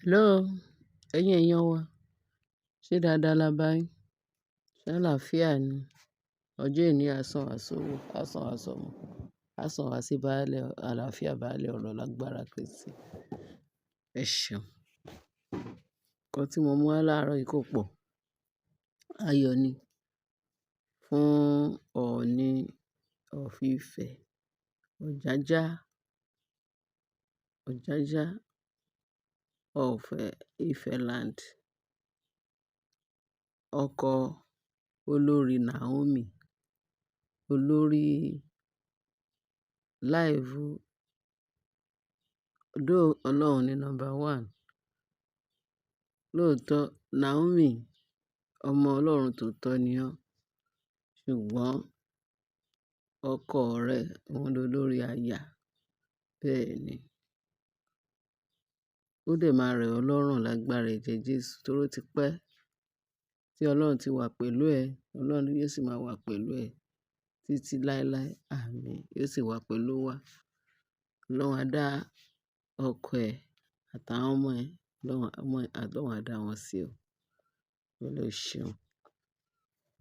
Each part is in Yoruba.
Hello, ẹ̀yin èèyàn wa. Ṣé dáadáa la bá yín? Ṣé àlàáfíà ni? Ọjọ́ òní á sàn wá sówó, á sàn wá sọ́mọ, á sàn wá sí baálẹ̀ àlàáfíà, baálẹ̀ ọ̀rọ̀ lágbára Kristi. Ẹ ṣeun. Nǹkan tí mo mú wá láàárọ̀ yìí kò pọ̀. Ayọ̀ ni fún Ọọ̀ni of Ifẹ̀, Ọ̀jájá, Ọ̀jájá of Ife land. Ọkọ Olorì Naomi, olórí live, though Ọlọ́run ni number one. Lóòótọ́ Naomi, ọmọ Ọlọ́run tó tọ́ ni ọ́, ṣùgbọ́n ọkọ rẹ̀ òun ló lórí aya. Bẹ́ẹ̀ ni. Ó dẹ̀ máa rẹ̀ ọ́ lọ́rùn lágbára ẹ̀jẹ̀ Jésù torí ó ti pẹ́ tí Ọlọ́run ti wà pẹ̀lú ẹ. Ọlọ́run yóò sì máa wà pẹ̀lú ẹ títí láéláé. Àmín. Yóò sì wà pẹ̀lú wa. Ọlọ́run á dá ọkọ ẹ àtàwọn ọmọ ẹ, Ọlọ́run á dá wọn sí o. Olúwa ṣeun.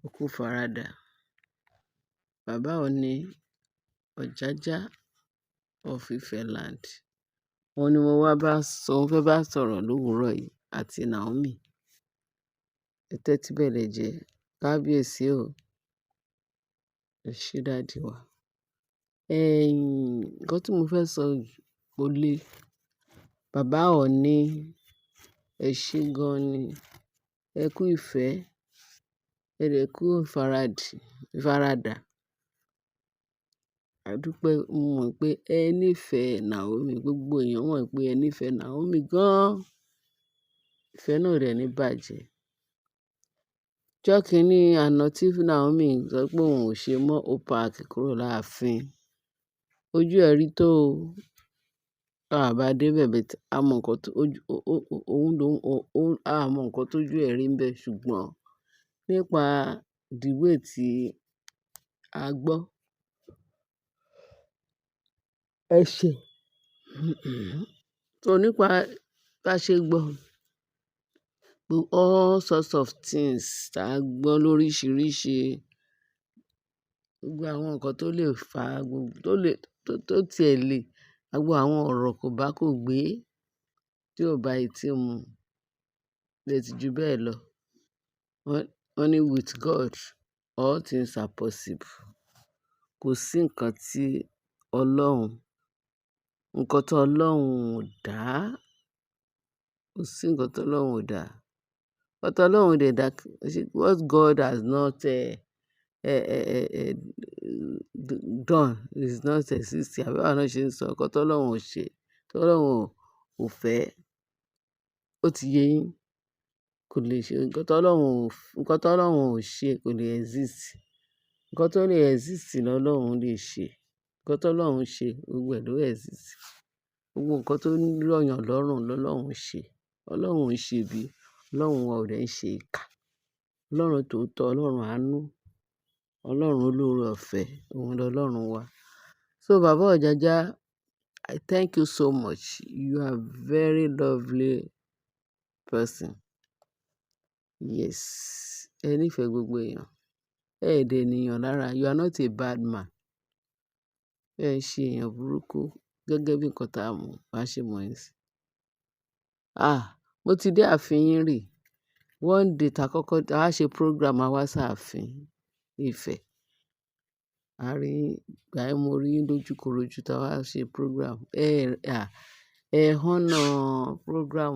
Ó kú faradà. Bàbá Ọọ̀ni Ọ̀jájá of Ife land. Òun ni mo wá bá sọ, mo fẹ́ bá sọ̀rọ̀ lówurọ̀ yìí àti Naomi. Ẹ tẹ́tí bẹ̀lẹ̀ jẹ́. Kábíyèsí o. Ẹ ṣé daddy wa. Ẹ̀yin, nǹkan tí mo fẹ́ sọ kò le. Bàbá Ọọ̀ni, ẹ ṣé gan ni. Ẹ kú ìfẹ́. Ẹ dẹ̀ kú ìfaradà. A dúpẹ́, mo mọ̀ pé ẹ nífẹ̀ẹ́ Naomi. Gbogbo èèyàn mọ̀ pé ẹ nífẹ̀ẹ́ Naomi gan. Ìfẹ́ náà ò dẹ̀ ní bàjẹ́. Ọjọ́ kìíní àná tí Naomi sọ pé òun ò ṣe mọ́, ó pack kúrò láàfin. Ojú ẹ rí tó o. A bá dé bẹ̀ but a mọ nǹkan tó ojú, òun ló, a mọ nǹkan tó ojú ẹ rí ń bẹ ṣùgbọ́n nípa the way tí a gbọ́. Ẹ ṣé. So nípa bá ṣe gbọ́, all sorts of things tí a gbọ́ lóríṣiríṣi, gbogbo àwọn nǹkan tó lè fa gbogbo, tó lè, tó tí ẹ lè, gbogbo àwọn ọ̀rọ̀ kò bá kò gbé tí ò bá etí mu, lè ti ju bẹ́ẹ̀ lọ. Wọ́n ní with God all things are possible. Kò sí nǹkan tí Ọlọ́run, nǹkan tí Ọlọ́run ò dá, kò sí nǹkan tí Ọlọ́run ò dá. Nǹkan tí Ọlọ́run ò dẹ̀ dá, what God has not done is not existing. Àbí báwo ni wọ́n ṣe ń sọ? Nǹkan tí Ọlọ́run ò ṣe, tí Ọlọ́run ò fẹ́, ó ti yé yín, kò lè ṣe. Nǹkan tí Ọlọ́run ò, nǹkan tí Ọlọ́run ò ṣe kò lè exist. Nǹkan tó lè exist lọ́lọ́run lè ṣe. Nǹkan tí Ọlọ́run ṣe, gbogbo ẹ̀ ló exist. Gbogbo nǹkan tó ń rọ̀yàn lọ́rùn lọ́lọ́run ṣe. Ọlọ́run ò ń ṣe ibi, Ọlọ́run wa ò dẹ̀ ń ṣe ìkà. Ọlọ́run tòótọ́, Ọlọ́run àánú, Ọlọ́run olóore ọ̀fẹ́, òun lọ́lọ́run wa. So Baba Ọ̀jájá, I thank you so much. You are very lovely person. Yes. Ẹ nífẹ̀ẹ́ gbogbo èèyàn. Ẹ dẹ̀ ènìyàn lára. You are not a bad man. Ẹ ń ṣe èèyàn burúkú gẹ́gẹ́ bí nǹkan tí a mọ̀, bá ṣe mọ̀ ẹ́ sí. Ah, mo ti dé ààfin yín rí. One day tá kọ́kọ́, a ṣe program a wá sí ààfin Ifẹ̀. A rí, ìgbà yẹn mo rí yín lójúkorojú tá wá ṣe program. Ẹ, à, ẹ honour program,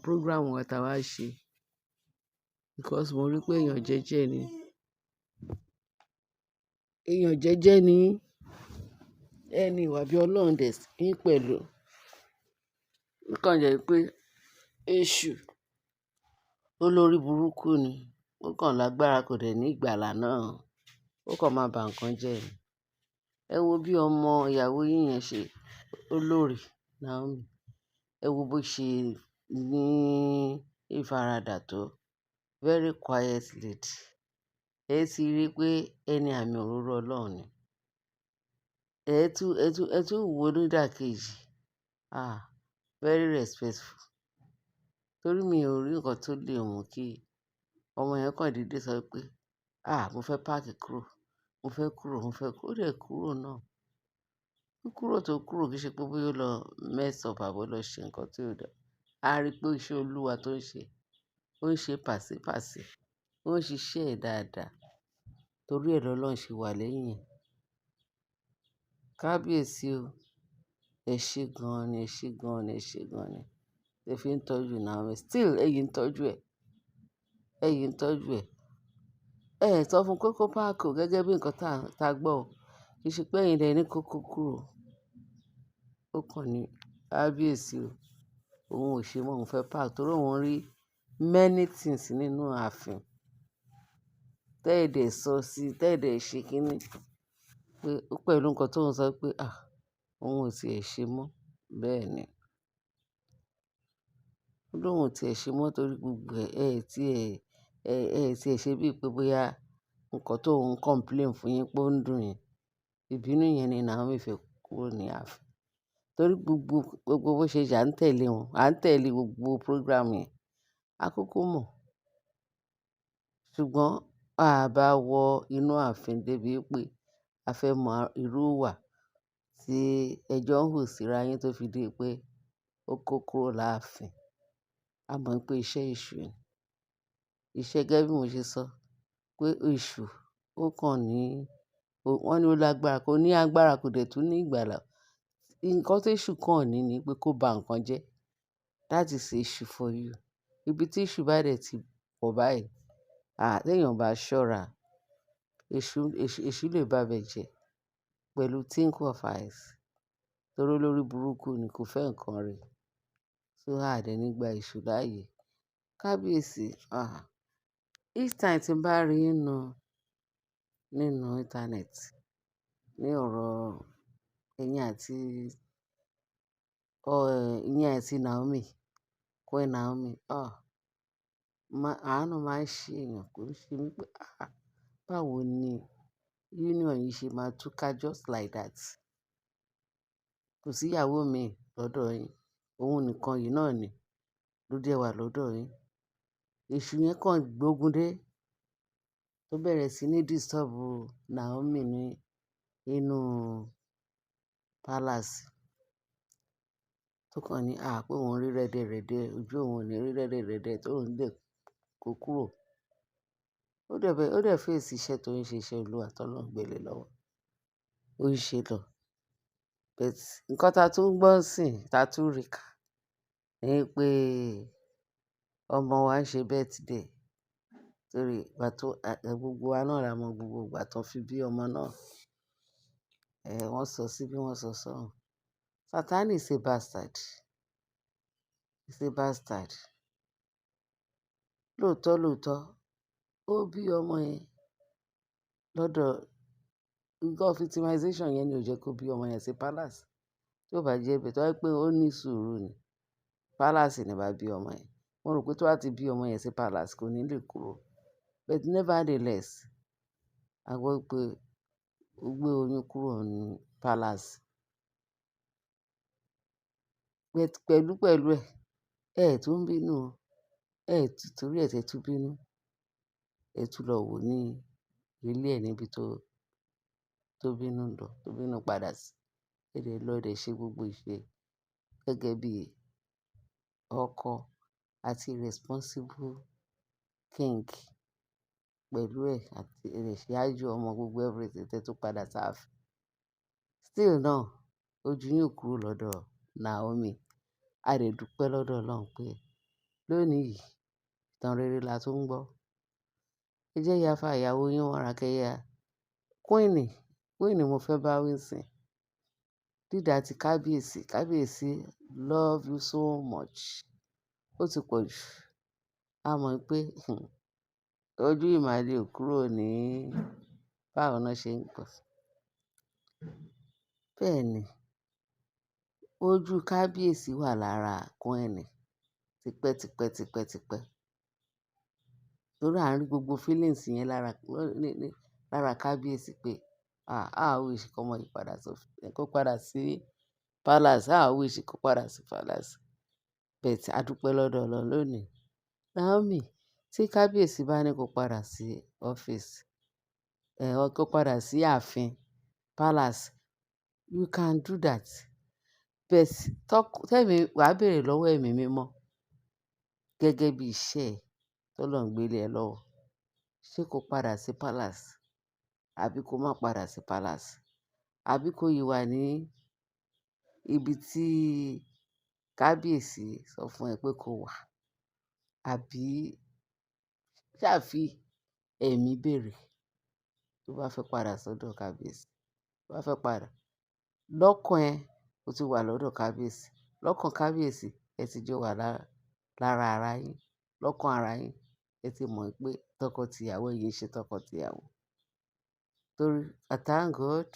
program wa tá wá ṣe. Because mo rí pé èèyàn jẹ́jẹ́ ni. Èèyàn jẹ́jẹ́ ni. Ẹ ní ìwà bí Ọlọ́run dẹ̀ sí pẹ̀lú. Ó kàn jẹ́ pé èṣù olórí burúkú ni. Ó kàn lágbára kò dẹ̀ ní ìgbàlà náà. Ó kàn máa ba nǹkan jẹ́ ni. Ẹ wo bí ọmọ ìyàwó yín yẹn ṣe, olórí Naomi. Ẹ wo bó ṣe ní ìfaradà tó. Very quiet lady. Ẹ ti rí pé ẹni àmì òróró Ọlọ́run ni. Ẹ tún, ẹ tún, ẹ tún wo nídàkejì. Ah, very respectful. Torí mi ò rí nǹkan tó lè mú kí ọmọ yẹn kàn dédé sọ pé, "À, mo fẹ́ pack kúrò, mo fẹ́ kúrò, mo fẹ́ kúrò." Ó dẹ̀ kúrò náà. Kúrò tó kúrò kì í ṣe pé bóyá ó lọ mess up àbí ó lọ ṣe nǹkan tí ò dáa. A rí pé iṣẹ́ Olúwa tó ń ṣe, ó ń ṣe pàṣípàṣí, ó ń ṣiṣẹ́ ẹ̀ dáadáa. Torí ẹ lọ́lọ́run ṣe wà lẹ́yìn ẹ̀. Kábíyèsí o, ẹ ṣé gan ni, ẹ ṣé gan ni, ẹ ṣé gan ni. Ẹ fi ń tọ́jú Naomi. Still, ẹ̀yin ń tọ́jú ẹ̀. Ẹ̀yin ń tọ́jú ẹ̀. Ẹ sọ fún pé kó pack o gẹ́gẹ́ bí nǹkan tá gbọ́ o. Kì í ṣe pé ẹ̀yin lẹ ní kó kó kúrò. Ó kàn ní kábíyèsí o. Òun ò ṣe mọ́, òun fẹ́ pack torí òun rí many things nínú ààfin. Tẹ́ ẹ dẹ̀ sọ sí, tẹ́ ẹ dẹ̀ ṣe kíni pé ó pẹ̀lú nǹkan tó ń sọ pé, à, òun ò tí è ṣe mọ́. Bẹ́ẹ̀ ni. Ó lóun ò tí è ṣe mọ́ torí gbogbo ẹ̀, ẹ tí ẹ, ẹ, ẹ tí ẹ ṣe bíi pé bóyá nǹkan tó ń complain fún yín pé ó ń dùn yín. Ìbínú yẹn ni Naomi fi kúrò ní ààfin. Torí gbogbo, gbogbo bó ṣe jà ń tẹ̀lé wọn, à ń tẹ̀lé gbogbo program yẹn. A kúkú mọ̀. Ṣùgbọ́n a bá wọ inú ààfin débi pé a fẹ́ mọ irú ìwà tí ẹjọ́ ń hù síra yín tó fi di pé ó kó kúrò láàfin. A mọ̀ pé iṣẹ́ èṣù ni. Iṣẹ́ gẹ́gẹ́ bí mo ṣe sọ pé èṣù ó kàn ní, wọ́n ní ó lágbára, kò ní agbára, kò dẹ̀ tún ní ìgbàlà. Ǹkan tí èṣù kàn ní ni pé kó ba nǹkan jẹ́. That is èṣù for you. Ibi tí èṣù bá dẹ̀ ti pọ̀ báyìí, à, tí èèyàn bá ṣọ́ra, èṣù, èṣù, èṣù lè bá bẹ̀ jẹ́ pẹ̀lú twinkle of eyes. Torí olórí burúkú ni, kò fẹ́ nǹkan rẹ̀. So a dẹ̀ ní gba èṣù láàyè. Kábíyèsí, ah, each time tí n bá rí nínú, nínú internet ní ọ̀rọ̀ ẹ̀yin àti, ọ, ẹ̀yin àti Naomi, Queen Naomi, ah, àánú máa ń ṣe èèyàn, kò ń ṣe mí pé, ah, báwo ni union yìí ṣe máa túká just like that. Kò sí ìyàwó mi lọ́dọ̀ yín. Òun nìkan yìí náà ni ló dé wà lọ́dọ̀ yín. Èṣù yẹn kàn gbógun dé tó bẹ̀rẹ̀ sí ní disturb Naomi ní inú palace. Tó kàn ní, à, pé òun rí rẹ́dẹ̀rẹ́dẹ́, ojú òun ò ní rí rẹ́dẹ̀rẹ́dẹ́ tó ń dẹ̀ kó kúrò. Ó dẹ̀ bẹ, ó dẹ̀ face iṣẹ́ tó ń ṣe, iṣẹ́ Olúwa tó lọ́hun gbé lé lọ́wọ́. Ó ń ṣe lọ. But nǹkan ta tún gbọ́ ńsìn, ta tún rí kà ní pé ọmọ wa ń ṣe birthday. Torí ìgbà tó, gbogbo wa náà la mọ gbogbo ìgbà tó fi bí ọmọ náà. Wọ́n sọ sí bí wọ́n sọ sọ́hun. Satan is a bastard. Is a bastard. Lóòótọ́ lóòótọ́, ó bí ọmọ yẹn lọ́dọ̀ nǹkan victimization yẹn ni ò jẹ́ kó bí ọmọ yẹn sí palace. Tí ó bá jẹ́ bẹ́ẹ̀, tó bá jẹ́ pé ó ní sùúrù ni, palace ni bá bí ọmọ yẹn. Mo rò pé tó bá ti bí ọmọ yẹn sí palace kò ní lè kúrò. But nevertheless, a gbọ́ pé ó gbé oyún kúrò ní palace. But pẹ̀lú pẹ̀lú ẹ, ẹ tún ń bínú o. Ẹ torí ẹ tẹ tún bínú. Ẹ tún lọ wò ní ilé ẹ níbi tó bínú lọ, tó bínú padà sí. Ẹ dẹ̀ lọ, ẹ dẹ̀ ṣe gbogbo ìṣe gẹ́gẹ́ bí ọkọ àti responsible king pẹ̀lú ẹ̀ àti ẹ dẹ̀ ṣe ájò ọmọ gbogbo everything tẹ tún padà sáàfin. Still náà, ojú yín ò kúrò lọ́dọ̀ Naomi. A dẹ̀ dúpẹ́ lọ́dọ̀ Ọlọ́run pé lónìí yìí, ìtàn rere la tún ń gbọ́. Ẹ jẹ́ ya fa ìyàwó yín mọ́ra kẹ́yà. Queen, Queen mo fẹ́ bá wí nísìn. Dídá tí kábíyèsí, kábíyèsí love you so much. Ó ti pọ̀ jù. A mọ̀ pé ojú ìmàle ò kúrò ní báwo ná ṣe ń pọ̀. Bẹ́ẹ̀ ni, ojú kábíyèsí wà lára Queen tipẹ́ tipẹ́ tipẹ́ tipẹ́. Torí à ń rí gbogbo feelings yẹn lára, ní, ní, lára kábíyèsí pé, ah, I wish kí ọmọ yìí padà sọ, kó padà sí palace. I wish kó padà sí palace. But a dúpẹ́ lọ́dọ̀ Ọlọ́run lónìí. Naomi, tí kábíyèsí bá ní kó padà sí ọ́fíìsì, ẹ̀ kó padà sí ààfin, palace, you can do that. But tẹ́mi wà béèrè lọ́wọ́ ẹ̀mí mímọ́ gẹ́gẹ́ bí iṣẹ́ ẹ tó Ọlọ́run gbé lé ẹ lọ́wọ́. Ṣé kó padà sí palace àbí kó má padà sí palace? Àbí kó yí wà ní ibi tí kábíyèsí sọ fún ẹ pé kó wà? Àbí ṣá fi ẹ̀mí béèrè tó bá fẹ́ padà sọ́dọ̀ kábíyèsí, tó bá fẹ́ padà. Lọ́kàn ẹ, o ti wà lọ́dọ̀ kábíyèsí. Lọ́kàn kábíyèsí, ẹ ti jọ wà lára ara yín. Lọ́kàn ara yín, ẹ ti mọ̀ pé tọkọ-tìyàwó yìí ṣe tọkọ-tìyàwó. Torí I thank God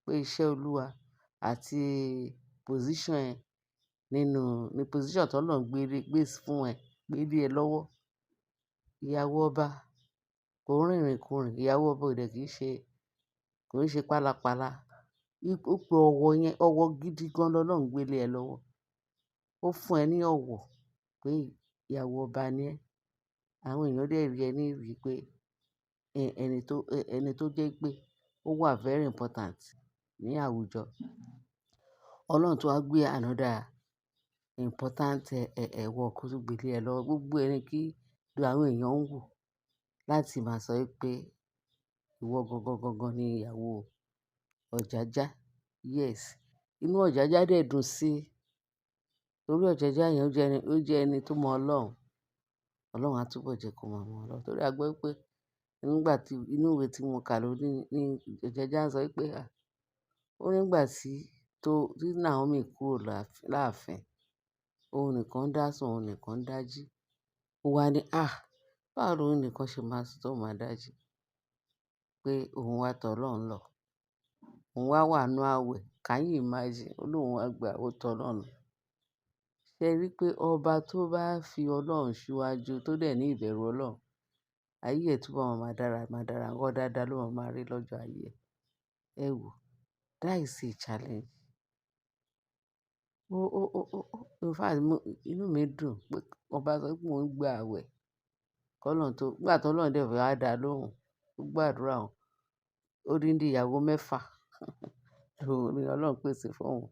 pé iṣẹ́ Olúwa àti position ẹ nínú, ní position tó Ọlọ́run gbé fún ẹ, gbé lé ẹ lọ́wọ́. Ìyàwó ọba kò ń rìnrìnkúrìn, ìyàwó ọba ò dẹ̀ kí í ṣe, kò ń ṣe pálapàla. Ipò ọ̀wọ̀ yẹn, ọ̀wọ̀ gidi gan lọ́lọ́run gbé lé ẹ lọ́wọ́. Ó fún ẹ ní ọ̀wọ̀ pé ìyàwó ọba ni ẹ́. Àwọn èèyàn dẹ̀ rí ẹ ní ìrí pé ẹni tó jẹ́ pé ó wà very important ní àwùjọ. Ọlọ́run tó wá gbé another important work ó tún gbé lé ẹ lọ́wọ́. Gbogbo ẹni kí àwọn èèyàn ń wò láti máa sọ wípé ìwọ gangan gangan ni ìyàwó Ọ̀jájá. Yes, inú Ọ̀jájá dẹ̀ dùn sí i. Torí Ọ̀jájá yẹn ó jẹ́ ẹni tó mọ Ọlọ́run. Ọlọ́run á túbọ̀ jẹ́ kó máa mọ Ọlọ́run. Torí a gbọ́ pé nígbà tí inú ìwé tí mo kà ló ní Ọ̀jájá ń sọ wípé, à, ó nígbà tí Naomi kúrò láàfin, òun nìkan dá sùn, òun nìkan dá jí. Ó wá ní, "À, báwo lòun nìkan ṣe máa sùn tó máa dá jí?" Pé òun wá tọ Ọlọ́run lọ. Òun wá wà nínú àwẹ̀. Can you imagine? Ó lóun wá gba, ó tọ Ọlọ́run lọ. Ṣé ẹ rí pé ọba tó bá fi Ọlọ́run síwájú tó dẹ̀ ní ìbẹ̀rù Ọlọ́run, ayé ẹ̀ túbọ̀ máa dára, máa dára. Ǹkan dáadáa ló máa máa rí lọ́jọ́ ayé ẹ̀. Ẹ wò, that is a challenge. Ó, in fact, inú mi dùn pé ọba sọ pé òun gba àwẹ̀. Kọ́ Ọlọ́run tó, nígbà tí Ọlọ́run dẹ̀ fẹ́ wá dá lóhùn, ó gbàdúrà òun. Odindi ìyàwó mẹ́fà ní Ọlọ́run pèsè fún òun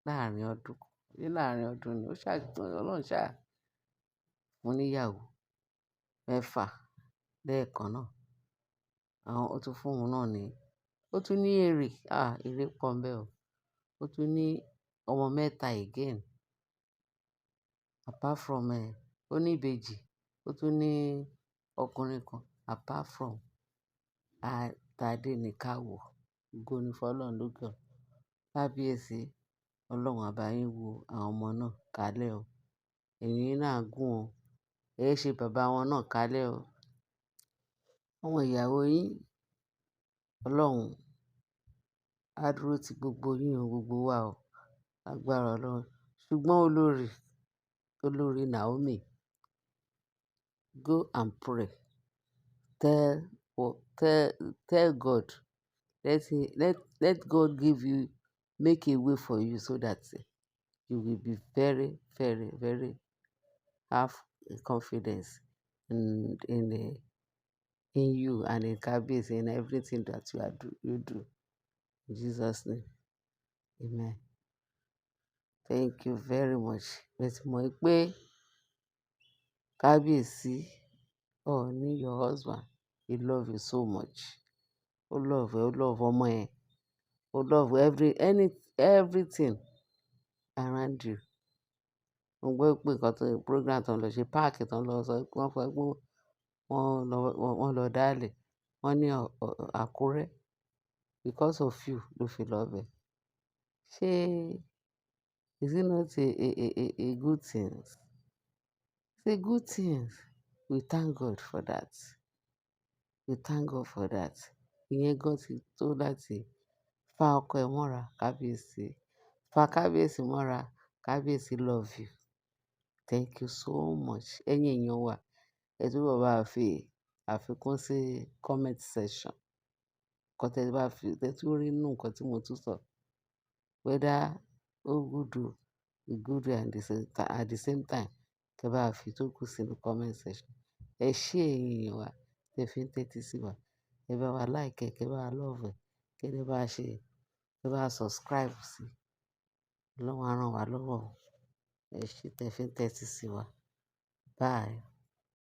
láàárín ọdún kan. Ní láàárín ọdún ni ó ṣà, Ọlọ́run ṣà fún ní ìyàwó mẹ́fà lẹ́ẹ̀kan náà. Àwọn, ó tún fún òun náà ní, ó tún ní èrè. Ah, èrè pọ̀ ń bẹ o. Ó tún ní ọmọ mẹ́ta again. Apart from ẹ, ó ní ìbejì, ó tún ní ọkùnrin kan apart from Tádéníkàwò. Ògo ni fún Ọlọ́run lókè ọ̀run. Kábíyèsí, Ọlọ́run á bá yín wo àwọn ọmọ náà kalẹ̀ o. Ẹ̀yin náà gùn o. Ẹ ṣe bàbá wọn náà kalẹ̀ o. Àwọn ìyàwó yín, Ọlọ́run á dúró ti gbogbo yín o, gbogbo wa o. Lágbára Ọlọ́run. Ṣùgbọ́n olórí, Olórí Naomi, go and pray. Tell God. Let God give you, make a way for you so that you will be very, very, very have confidence in you and in Kabiyesi, in everything that you do. In Jesus' name. Amen. Thank you very much. Ẹ ti mọ̀ pé Kábíyèsí, Ọọ̀ni, your husband, he love you so much. Ó love ẹ, ó love ọmọ ẹ, ó love everything around you. Mo gbọ́ pé nǹkan tó program tó ń lọ ṣe, park tó ń lọ sọ pé wọ́n fẹ́ pé wọ́n lọ dálẹ̀. Wọ́n ní Àkúrẹ́ because of you ló fi lọ bẹ̀. Ṣé is it not a good thing? It's a good thing. We thank God for that. We thank God for that. Ìyẹn gan ti tó láti fa ọkọ ẹ mọ́ra, Kábíyèsí. Fa Kábíyèsí mọ́ra. Kábíyèsí love you. Thank you so much. Ẹ̀yin èèyàn wa, ẹ túbọ̀ bá fi àfikún sí comment section. Nǹkan tí ẹ bá fi, tẹ tún rí nínú nǹkan tí mo tún sọ. Whether Ó good o, e good at the same time. Kí ẹ bá fi tó kù sínú comment section. Ẹ ṣé ẹ̀yin èèyàn wa tí ẹ fi ń tẹ́tí sí wa. Ẹ bá wa like ẹ, kí ẹ bá wa love ẹ, kí ẹ bá ṣe, kí ẹ bá subscribe sí. Ọlọ́run á rán wa lọ́wọ́ o. Ẹ ṣé tí ẹ fi ń tẹ́tí sí wa. Bye.